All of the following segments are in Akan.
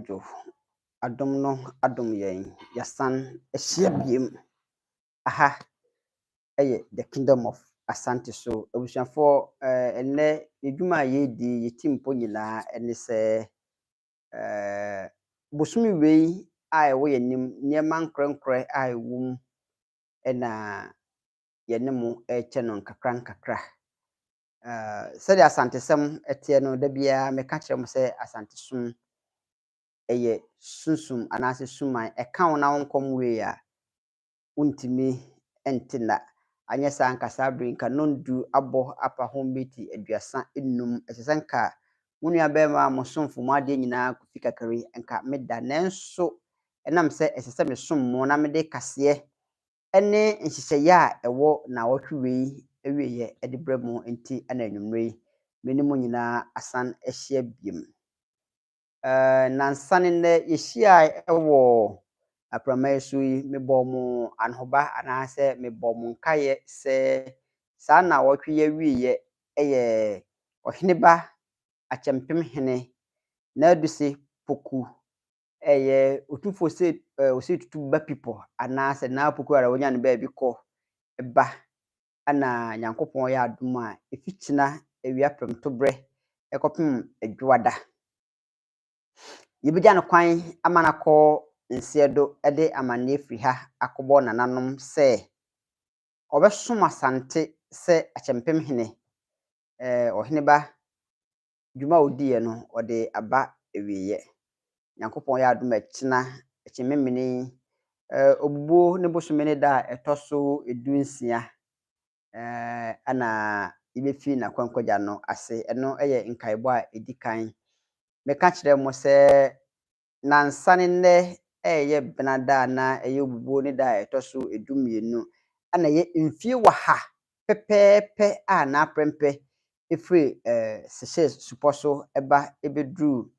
Anadwo, adom no adom yɛn, yɛasan ahyia biom. Aha yɛ The Kingdom of Asante so. Abusuafoɔ, ɛnnɛ yɛn dwuma a yɛredi, yɛn tirimpɔ nyinaa ne sɛ bosome wei a ɛwɔ yɛn anim, nneɛma nkorɛnkorɛ a ɛwɔ mu na yɛne mo rekyɛ no nkakra nkakra. Sɛdeɛ Asantesɛm teɛ no, da biara meka kyerɛ mo sɛ Asantesom yɛ sunsum anaasɛ suman. Ɛka wo na wo nkɔm wei a, wontumi nte nna. Anyɛ saa nka saa bere yi nka nnɔndu abɔ apa ho miti 35. Ɛsɛ sɛ nka mo nuabarima a mo somfo mo adeɛ nyinaa Kofi Kakari nka meda. Nanso ɛnam sɛ ɛsɛ sɛ mesom mo na mede kaseɛ ne nhyehyɛeɛ a ɛwɔ nnawɔtwe wei awieeɛ de brɛ mo nti na anwummerɛ yi me ne mo nyinaa asan ahyia biom. Nnansa ne nnɛ yɛhyiae wɔ aprama yi so yi, mebɔɔ mo anohoba anaasɛ mebɔɔ mo nkaeɛ sɛ saa nnawɔtwe yi awieeɛ yɛ Ɔheneba Akyɛmpem Hene Naadusi Poku ɛyɛ Otumfoɔ Osei Tutu ba Pipɔ anaasɛ Naa Poku ara wɔnya no baabi kɔ ba na Nyankopɔn yɛ adom a ɛfi kyena awia prɛmtoberɛ kɔpem Dwoada. Yɛbɛgya no kwan ama no akɔ nseɛdo de amanneɛ firi ha akɔbɔ nananom sɛ ɔbɛsom Asante sɛ Akyɛmpem Hene, Ɔheneba dwuma a ɔdiiɛ no ɔde aba awieɛ. Nyankopɔn yɛ adom a ɛkyena, ɛkyememene yi, Obubuo ne bosome ne da a ɛtɔ so 16 ɛna yɛbɛfi n'akwankwagya no ase. Ɛno yɛ nkaebɔ a ɛdi kan. Meka kyerɛ mo sɛ nnansa ne nnɛ ɛyɛ Benada a na ɛyɛ Obubuo ne da a ɛtɔ so 12 ɛna ɛyɛ mfie waha pɛpɛɛpɛ a n'aprɛmpɛ firi Seychelles supɔ so ba bɛduruu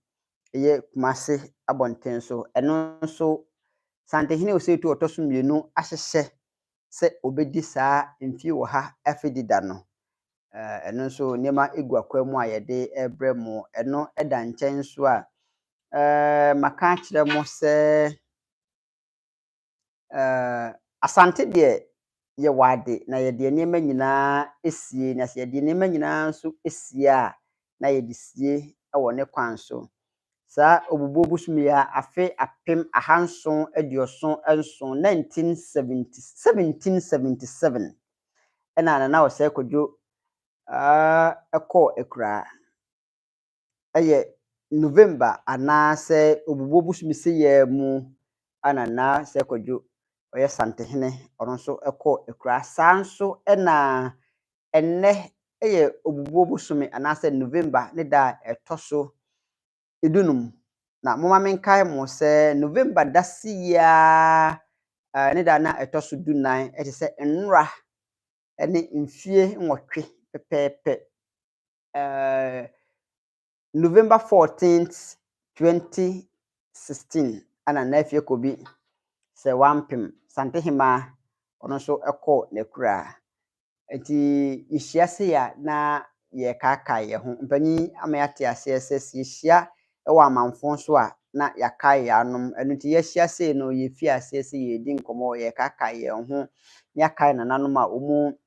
ɛyɛ Kumase abɔnten so. Ɛno nso Santehene Osei Tutu a ɔtɔ so mmienu ahyehyɛ sɛ ɔbɛdi saa mfie ɔha afedi da no. Ɛno nso nneɛma gu akwan mu a yɛde rebrɛ mo. Ɛno da nkyɛn nso a, maka akyerɛ mo sɛ Asante deɛ yɛwɔ ade na yɛde nneɛma nyinaa sie, na sɛ yɛde nneɛma nyinaa nso sie a, na yɛde sie wɔ ne kwan so. Saa Obubuo bosome yi ara, afe 1777, 1970, 1777, ɛna Nana Osei Kwadwo kɔɔ Akuraa. Ɛyɛ November anaasɛ Obubuo bosome seiaa mu na Nana Sɛ Kwadwo ɔyɛ Santehene ɔno nso kɔɔ Akuraa. Saa nso na ɛnnɛ yɛ Obubuo bosome anaasɛ November ne da a ɛtɔ so 15. Na momma menkae mo sɛ November da seiaa ne da na ɛtɔ so 14 te sɛ nnora ne mfie 8 pɛpɛɛpɛ. November 14th, 2016 ɛna Nana Afie Kobi sɛ wampem Santehemaa ɔno nso kɔɔ n'akuraa. Nti yɛhyia sei a na yɛrekaakae yɛn ho. Mpanyin ama yɛate aseɛ sɛ sɛ yɛhyia wɔ amanfo so a na yɛakae yɛn anom. Ɛno nti yɛahyia sei no yɛfi aseɛ sɛ yɛredi nkɔmmɔ, yɛrekaakae yɛn ho na yɛakae nananom a wɔn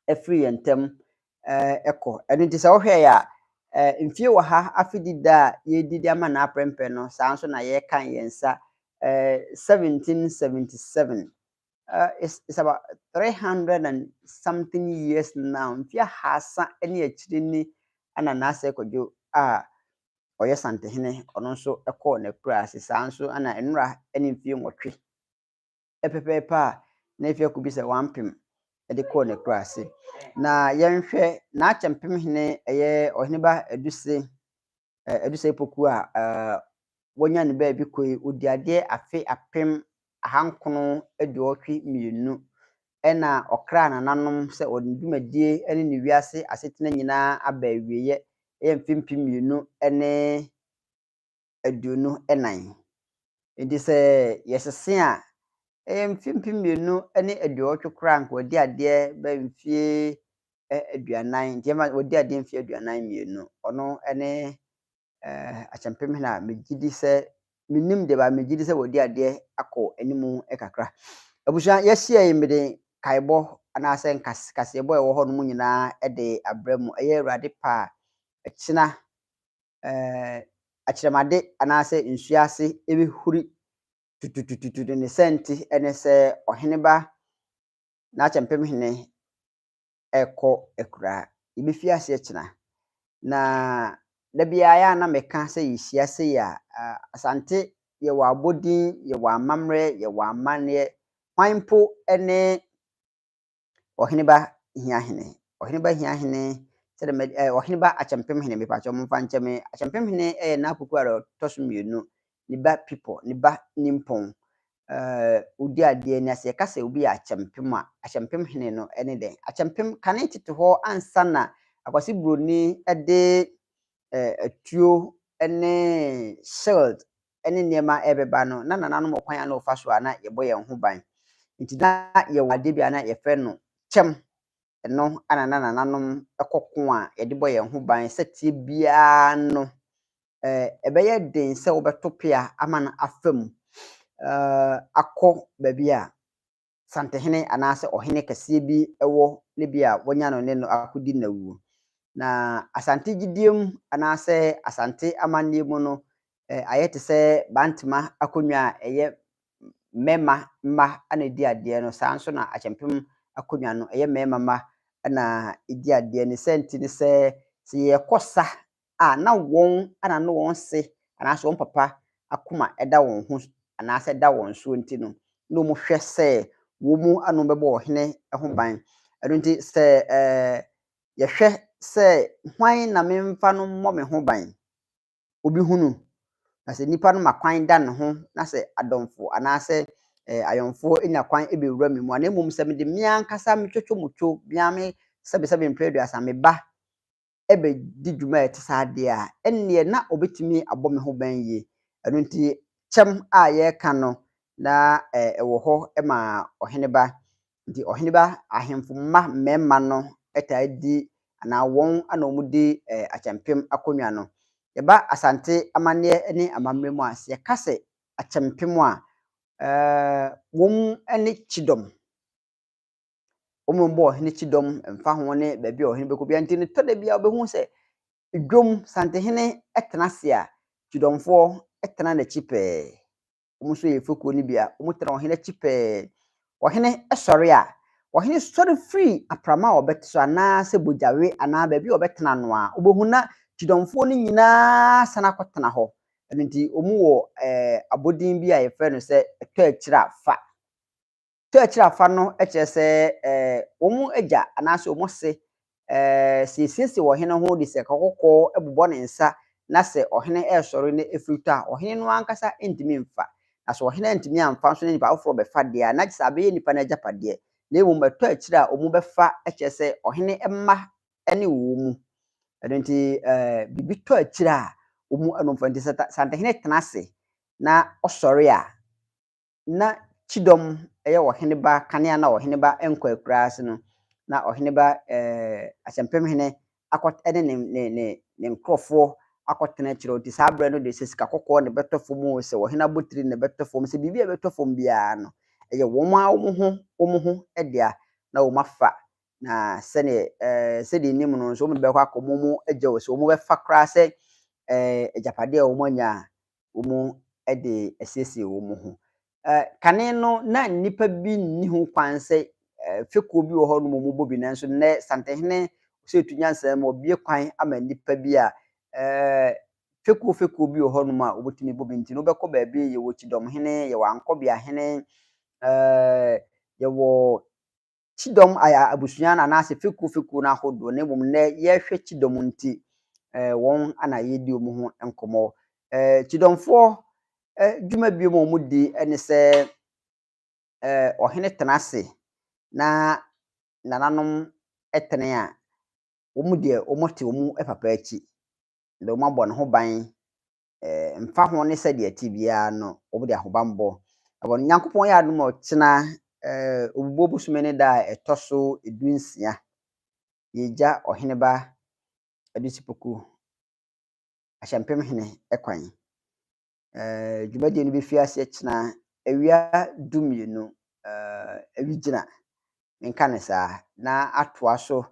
afiri yɛn ntam kɔ. Ɛno nti sɛ wohwɛ yɛ a, mfie wɔ ha afedi da a yɛredi de ama n'aprɛmpɛ no, saa nso na yɛrekan yɛn nsa 1777. It's about 300 and something years now. Mfie 300 ne akyire ni ɛna Nana Kwadwo a ɔyɛ Santehene ɔno nso kɔɔ n'akura ase. Saa nso ɛna nnora ne mfie 8 pɛpɛɛpɛ a na Afie Kobi sɛ wampem de kɔɔ n'akura ase. Na yɛnhwɛ n'akyɛmpemhene ɛyɛ Ɔheneba Aduse Aduse Poku a wanya ne baabi kɔ yi, ɔdi adeɛ afe 1982 ɛna ɔkraa nananom sɛ ɔde ne dwumadie ne ne wiase asetena nyinaa aba awieeɛ ɛyɛ mfe 2024. Nti sɛ yɛsese a, ɛyɛ mfe 2080 koraa nka wadi adeɛ bɛyɛ mfie 40. Nti ɛma wadi adeɛ mfie 42. Ɔno ne Akyɛmpem hene a megye di sɛ menim deɛ ba megye di sɛ wɔdi adeɛ akɔ anim kakra. Abusua, yɛahyia yi mede kaebɔ anaasɛ nkas kaseɛbɔ a ɛwɔ hɔ nom nyinaa de abrɛ mu. Ɛyɛ Awurade pɛ a, ɛkyena akyerɛmade anaasɛ nsuo ase ɛbɛhuri tututututu. Ne sɛnti ne sɛ ɔheneba n'akyɛmpem hene ɛrekɔ akuraa. Yɛbɛfi aseɛ kyena. Na da biara yɛ a na meka sɛ yɛhyia sei a, Asante yɛwɔ abɔdin, yɛwɔ amammerɛ, yɛwɔ amanneɛ. Hwan mpo ne Ɔheneba Hiahene? Ɔheneba Hiahene, sɛdeɛ mɛ Ɔheneba Akyɛmpem Hene, mepakyɛw momfa nkyɛ me. Akyɛmpem Hene yɛ Naakuku a ɔtɔ so mmienu, ne ba Pipɔ, ne ba Nimpɔn. Ɔdi adeɛ ni ase. Yɛka sɛ obi yɛ akyɛmpem a, akyɛmpem hene no ne dɛn? Akyɛmpem, kane tete hɔ ansa na Akwasi Buroni de atuo ne shield ne nneɛma ɛrebɛba no, na nananom wɔ kwan a na wɔfa so a na yɛbɔ yɛn ho ban. Nti na yɛwɔ adeɛ bi a na yɛfrɛ no kyɛm. Ɛno ana na nananom kɔ ko a yɛde bɔ yɛn ho ban sɛ tie biara no, ɛbɛyɛ den sɛ wobɛto pea ama no afa mu akɔ baabi a santehene anaasɛ ɔhene kɛseɛ bi wɔ ne bi a wɔanya no ne no akɔdi n'awuo. Na Asante gyidie mu anaasɛ Asante amanneɛ mu no, ayɛ te sɛ Bantama akonnwa a ɛyɛ mmarima mma na ɛdi adeɛ no, saa nso na Akyɛmpem akonnwa no ɛyɛ mmarima mma na ɛdi adeɛ. Ne sɛ nti ne sɛ sɛ yɛkɔ sa a, na wɔn ana ne wɔn se anaasɛ wɔn papa akoma ɛda wɔn ho anaasɛ ɛda wɔn soɔ nti no, na wɔhwɛ sɛ wɔn mu ano bɛbɔ ɔhene ho ban. Ɛno nti sɛ yɛhwɛ sɛ hwan na memfa no mmɔ me ho ban, obi hunu na sɛ nipa no ma kwan da ne ho na sɛ adɔmfo anaasɛ ayɔnfoɔ nya kwan bɛwura me mu a, na mmom sɛ mede me ankasa me twotwo mea me sɛbesɛbe mpere aduasa me ba ɛbɛdi dwuma a ɛte saa adeɛ a, ɛnneɛ na obɛtumi abɔ me ho ban yie. Ɛno nti kyɛm a yɛreka no na ɛwɔ hɔ ma ɔheneba. Nti ɔheneba ahemfo mma mmarima no taa di anaa wɔn ana wɔn di akyɛmpem akonnwa no. Yɛba Asante amanneɛ ne amammerɛ mu a, sɛ yɛka sɛ akyɛmpem a, wɔn ne kyidɔm. Wɔn na wɔbɔ ɔhene kyidɔm mfa ho ne baabi a ɔhene bɛkɔ biara. Nti no tɔ da bi a wobɛhu sɛ dwom Santehene tena ase a, kyidɔmfoɔ tena n'akyi pɛɛ. Wɔn nso yɛ fokuo no bi a wɔtena ɔhene akyi pɛɛ. Ɔhene sɔre a, ɔhene sɔre firi aprama a ɔbɛte so anaasɛ bogyawe anaa baabi a ɔbɛtena no a, wobɛhu na kyidɔmfoɔ no nyinaa san akɔtena hɔ. Ɛno nti wɔn wɔ abɔdin bi a yɛfrɛ no sɛ ɛtɔ akyire a fa. Tɔ akyire afa no kyerɛ sɛ wɔn agya anaasɛ wɔn se sɛ yɛsiesie ɔhene ho de sika kɔkɔɔ bobɔ ne nsa na sɛ ɔhene ɛresɔre na ɛfiri tɔ a, ɔhene no ankasa ntumi mfa. Na sɛ ɔhene antumi amfa nso na nipa foforɔ bɛfa deɛ a, na kyerɛ sɛ abɛyɛ nipa no agyapadeɛ. Na mmom ɛtɔ akyire a wɔn bɛfa kyerɛ sɛ ɔhene mma ne wɔn mu. Ɛno nti biribi tɔ akyire a wɔn ano mfa. Nti sɛ Santehene tena ase na ɔsɔre a, na kyidɔm ɛyɛ ɔhene ba kanea na ɔhene ba nkɔ akuraa ase no, na ɔhene ba Akyɛmpem hene akɔ ɛne ne nkurɔfoɔ akɔtena akyire. Nti saa berɛ no de, sɛ sika kɔkɔɔ na ɛbɛtɔ fam o, sɛ ɔhene abotire na ɛbɛtɔ fam, sɛ biribi a ɛbɛtɔ fam biara no, ɛyɛ wɔn a wɔn ho dea na wɔn afa. Na sɛdeɛ sɛdeɛ nim no nso, wɔn de bɛkɔ akɔ wɔn agya o, sɛ wɔn bɛfa koraa sɛ agyapadeɛ a wɔn anya a, wɔn de asiesie wɔn ho. Kane no na nnipa bi nni ho kwan sɛ fekuo bi wɔ hɔ nom a wɔbɔ bi, nanso nnɛ Santehene sɛ etu nyansa mu ɔbue kwan ama nnipa bi a fekuo fekuo bi wɔ hɔ nom a wɔbɛtumi bɔ bi. Nti no wobɛkɔ baabi, yɛwɔ kyidɔmhene, yɛwɔ ankɔbeahene, yɛwɔ kyidɔm abusua no anaasɛ fekuo fekuo no ahodoɔ. Na mmom nnɛ yɛrehwɛ kyidɔm nti wɔn ana yɛredi wɔn ho nkɔmmɔ. Kyidɔmfoɔ dwuma bi mu a wɔdi ne sɛ ɔhene tena ase na nananom tene a, wɔn deɛ wɔte wɔn papa akyi na wɔn abɔ ne ho ban. Mfa ho ne sɛdeɛ ɛte biara no, wɔde ahobammɔ ɛwɔ no. Nyankopɔn yɛ adom a, ɔkyena Obubuo bosome ne da a ɛtɔ so 16, yɛgya ɔheneba Adusi Poku. Ahyɛmpemhene kwan. Dwumadie no bɛfi aseɛ kyena awia 12, awigyina, menka no saa, na atoa so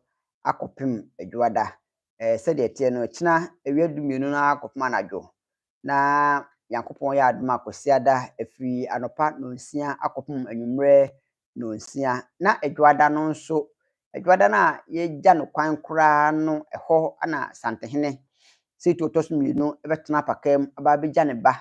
akɔpem Adwoada. Sɛdeɛ ɛteɛ no, kyena awia 12 no ara akɔpem anadwo, na Nyankopɔn yɛ adom a Kwasiada ɛfiri anɔpa nnɔnsia akɔpem anwummerɛ nnɔnsia, na Adwoada no nso, Adwoada no a yɛgya no kwan koraa no, ɛhɔ na Santehene Setu ɔtɔ so mmienu bɛtena apakaa mu aba abɛgya ne ba,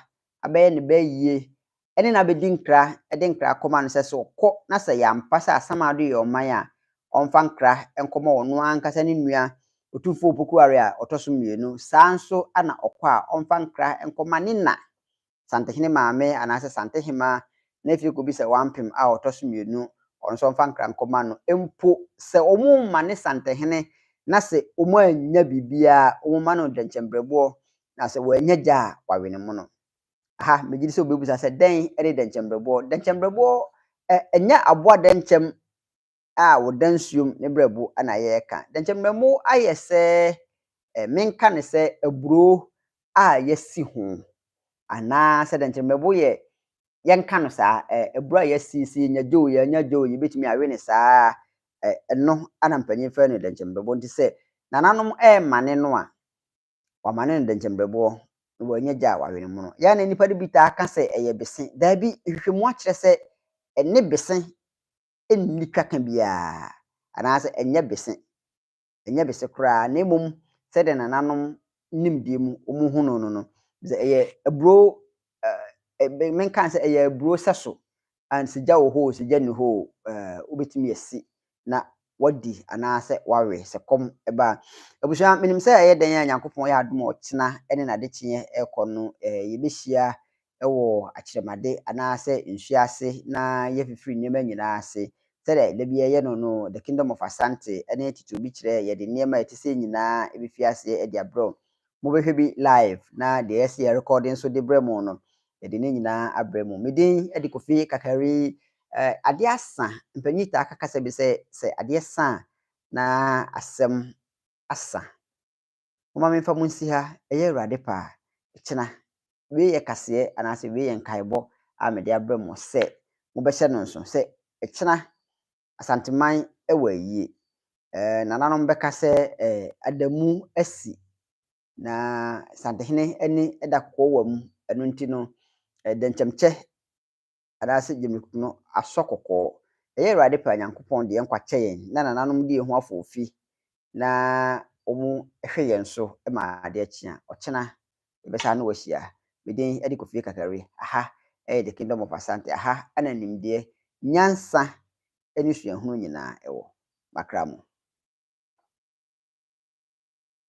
abɛyɛ ne ba ayie, ɛne no abɛdi nkra, de nkra akɔma no sɛ, sɛ ɔkɔ na sɛ ɛyɛ ampa sɛ Asamado yɛ ɔman a, ɔmfa nkra nkɔma ɔno ankasa ne nua Otumfoɔ Opoku Ware a ɔtɔ so mmienu. Saa ara nso na ɔkɔ a, ɔmfa nkra nkɔma ne na Santehene maame anaasɛ Santehema na afei kɔbisa Wampem a ɔtɔ so mmienu, ɔno nso ɔmfa nkra nkɔma no. Mpo sɛ wɔma ne Santehene na sɛ wɔannya biribiara a, wɔma no dɛnkyɛmbrɛboɔ, na sɛ wɔannya gya a, wɔawe ne mono. Aha, megye di sɛ wobɛbisa sɛ dɛn ne dɛnkyɛmbrɛboɔ? Dɛnkyɛmbrɛboɔ, ɛnyɛ aboa dɛnkyɛm a wɔda nsuom ne brɛbo na yɛreka. Dɛnkyɛmbrɛbo ayɛ sɛ, menka no sɛ aburoo a yɛasi ho, anaasɛ dɛnkyɛmbrɛbo yɛ, yɛnka no saa, aburo a yɛasi, sɛ yɛnya gya o, yɛannya gya o, yɛbɛtumi awe no saa. Ɛno na mpanyin frɛ no dɛnkyɛmbrɛbo. Nti sɛ nananom remane no a, wɔamane no dɛnkyɛmbrɛboɔ na wɔanya gya a wɔawe no mono. Yɛn a na nnipa no bi taa ka sɛ ɛyɛ bese. Daabi, nhwehwɛmu akyerɛ sɛ ɛne bese nni twaka biara, anaasɛ ɛnyɛ bese, ɛnyɛ bese koraa, na mmom sɛdeɛ nananom nimdeɛ mu wɔhu no no, sɛ ɛyɛ aburo, ɛɛ, menka sɛ ɛyɛ aburo sɛso, and sɛ gya wɔ hɔ o, sɛ gya nni hɔ o, ɛɛ, wobɛtumi asi na wadi anaasɛ wawe sɛ kɔm ba a. Abusua, menim sɛ ɛyɛ dɛn a Nyankopɔn yɛ adom a ɔkyena ne n'adekyeɛ ɛrekɔ no, ɛɛ, yɛbɛhyia wɔ akyerɛmade anaasɛ nsuo ase na yɛafifiri nneɛma nyinaa ase. Sɛdeɛ da biara yɛyɛ no no, The Kingdom of Asante ne Tete Obi Kyerɛ yɛde nneɛma a ɛte sɛ nyinaa bɛfi aseɛ de abrɛ wo. Mobɛhwɛ bi live na deɛ yɛsi yɛrekɔde nso de brɛ mo no, yɛde ne nyinaa abrɛ mo. Me din de Kofi Kakari. Adeɛ asa, mpanyin taa ka kasa bi sɛ, sɛ adeɛ sa a na asɛm asa. Momma memfa mo nsi ha, ɛyɛ Awurade pɛ a, kyena. Wei yɛ kaseɛ anaasɛ wei yɛ nkaebɔ a mede abrɛ mo sɛ mobɛhyɛ no nso sɛ kyena Asanteman wɔ ayie. Ɛɛ, nananom bɛka sɛ ɛɛ, adamu asi na Santehene ani da kɔkɔɔ wɔ mu. Ɛno nti no, dɛnkyɛmkyɛ anaasɛ gyamikuku no asɔ kɔkɔɔ. Ɛyɛ Awurade pɛ a Nyankopɔn de yɛn nkwa kyɛ yɛn na nananom di yɛn ho afoofi na wɔhwɛ yɛn so ma adeɛ kye a, ɔkyena yɛbɛsan ne wo ahyia. Me din de Kofi Kakari. Aha yɛ The Kingdom of Asante. Aha na nimdeɛ, nyansa ne suahunu nyinaa wɔ. Makra mo.